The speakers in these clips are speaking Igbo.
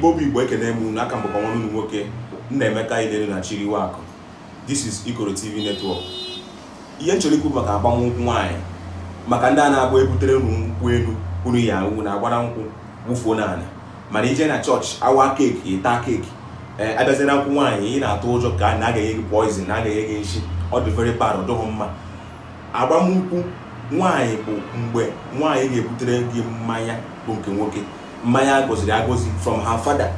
Igbo bụ Igbo, ekene m unu. Aka m bụkwa nwanne unu nwoke, Nnaemeka Ilelunachi Iwakụ. This is Ikoro TV Network. Ihe m chọrọ ikwu maka agbamnkwụ nwaanyị, maka ndị a na-agba ebutere unu nkwụ elu, unu ya aṅụ na agbara nkwụ wụfuo n'ala, mana ije na chọọchị awa cake, ịta cake. Ee, abịazie na nkwụ nwaanyị, ị na-atụ ụjọ ka na a ga-enye gị poison, na a ga-enye gị nshi. Ọ dị very bad, ọ dịghị mma. Agbamnkwụ nwaanyị bụ mgbe nwaanyị ga-ebutere gị mmanya bụ nke nwoke, mmanya a gọziri agọzi from her father,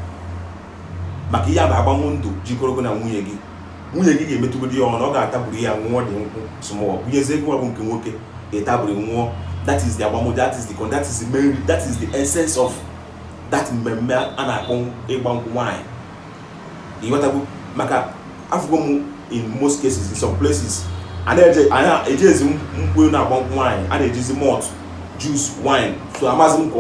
maka ihe a bụ agbamndụ jikọrọ gị na nwunye gị. Nwunye gị ga-emetụgodi ya ọnụ, ọ ga-ataburu ya nwụọ dị nkwụ small, bunyezie gị nwa bụ nke nwoke, ga-etaburu nwụọ. That is the agbamndụ, that is the main, that is the essence of that mmemme a na-akpọ ịgba nkwụ nwaanyị. Ịghọtago? Maka afụgo m, in most cases, in some places, a na-eje ezi nkwụ na-agba nkwụ nwaanyị, a na-ejizi malt, juice, wine. So amazi m ka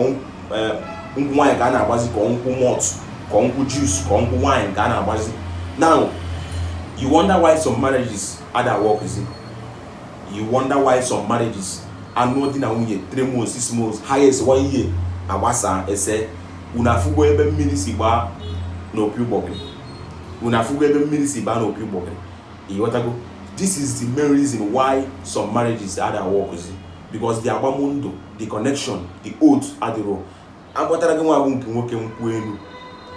nkwụ nwaanyị ka a na-agbazi, ka nkwụ malt, ka nkwụ juice, ka nkwụ wine ka a na-agbazi. Now you wonder why some marriages ada work. You wonder why some marriages, anụọ di na nwunye 3 months, 6 months, highest one year, agbasa ese. Unu afụgo ebe mmiri si gbaa n'opi ụgbọgịrị? Unu afụgo ebe mmiri si gbaa n'opi ụgbọgịrị? Ịghọtago? This is the main reason why some marriages ada work, because the agbamndụ, the connection, the oath adịrọ. Agbatara gị nwa bụ nke nwoke nkwụ elu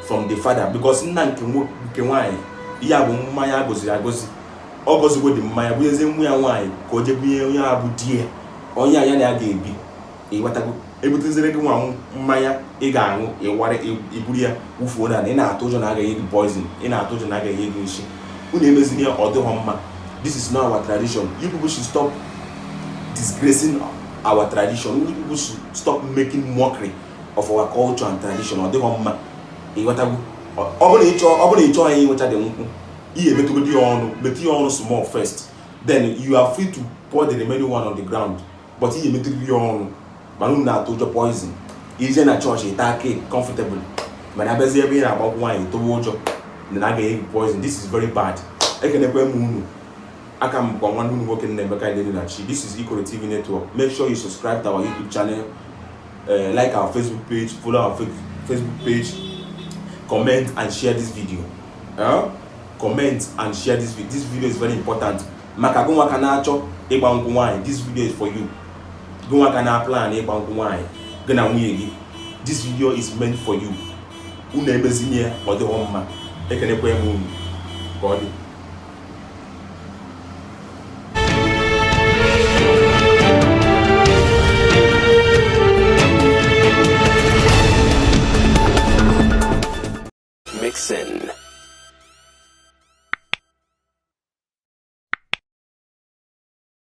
from the father, because nna nke nke nwaanyị, ihe a bụ mmanya agọziri agọzi. Ọ gọzigo dị mmanya, bunyezie nwa ya nwaanyị ka o jee bunye onye a bụ di ya, onye a ya na ya ga-ebi. Ịghọtago? Ebutezere gị nwa mmanya ị ga-aṅụ, ịwara iburu ya wụfuo na ị na-atụ ụjọ na agaghị gị poison, ị na-atụ ụjọ na agaghị gị nshi. Unu emezina ya, ọ dịghọ mma. This is not our tradition. You people should stop disgracing our tradition. You people should stop making mockery of our culture and tradition. Ọ dịghọ mma. Ịghọtago? Ọ bụrụ na ị chọọ ya ịnwecha dị nkwụ, ihe emetụgodi ya ọnụ, metụ ya ọnụ small first, then you are free to pour the remaining one on the ground, but ihe emetụgodi ya ọnụ. Mana unu na-atụ ụjọ poison. Ije na chọọchị, ịta cake comfortable, mana abịazie ebe ị na-agba nkwụ nwaanyị, tụwa ụjọ na a ga-enye gị poison. This is very bad. Ekenekwe m unu. Aka m bụkwa nwanne unu nwoke, Nnaemeka Ilelunachi. This is Ikoro TV Network. Make sure you subscribe to our YouTube channel, like our Facebook page, follow our Facebook page, comment and share this video. Comment and share this video. This video is very important maka gị nwa ka na-achọ ịgba nkwụ nwaanyị. This video is for you. Gị nwa ka na-plan ịgba nkwụ nwaanyị, gị na nwunye gị, this video is meant for you. Unu emezinye ya, ọ dịghọ mma. Ekenekwe m unu. Ka ọ dị.